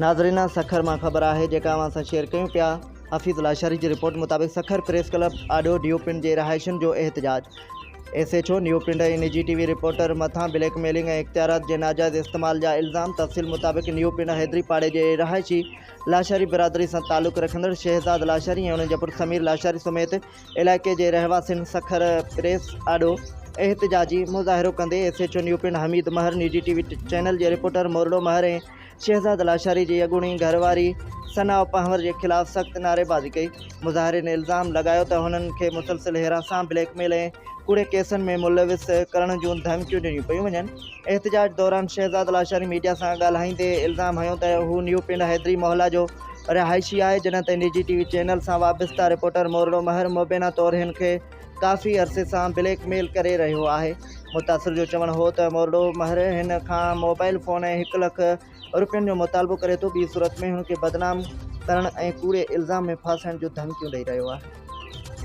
ناظرين سکر مان خبر آهي جيڪا اوهان سان شيئر ڪيون پيا حفيظ لاشاري جي رپورٽ مطابق سکر پريس ڪلب آڏو ڊيو پنڊ جي رهائشين جو احتجاج ايس ايڇ او نيو پنڊ ۽ نجي ٽي وي رپورٽر مٿان بليڪ ميلنگ ۽ اختيارات جي ناجائز استعمال جا الزام تفصيل مطابق نيو پنڊ حيدري پاڙي جي رهائشي لاشاري برادري سان تعلق رکندڙ شهزاد لاشاري ۽ انهن جي پٽ سمير لاشاري سميت علائقي جي رهواسين سکر پريس آڏو احتجاجي مظاهرو ڪندي ايس ايڇ او نيو پنڊ حميد مهر، نجي ٽي وي چينل جي رپورٽر مورڙو مهر ۽ شهزاد لاشاري جي اڳوڻي گهر واري ثناء پنهور جي خلاف سخت نعريبازي ڪئي. مظاهرين الزام لڳايو ته هنن کي مسلسل هراسان، بليڪ ميل ۽ ڪوڙي ڪيسن ۾ ملوث ڪرڻ جون ڌمڪيون ڏنيون پيون وڃن. احتجاج دوران شهزاد لاشاري ميڊيا سان ڳالهائيندي الزام هنيو ته هو نيو پنڊ حيدري محلا جو رهائشي آهي جڏهن ته نجي ٽي وي چينل سان وابسته رپورٽر مورڙو مهر مبينا طور هن کي ڪافي عرصي سان بليڪ ميل ڪري رهيو آهي. متاثر جو چوڻ هو ته مورڙو مهر هن کان موبائل فون ۽ هڪ لک رپين جو مطالبو ڪري ٿو ٻي صورت ۾ هن کي بدنام ڪرڻ ۽ ڪوڙي الزام ۾ ڦاسائڻ جون ڌمڪيون ڏئي رهيو آهي.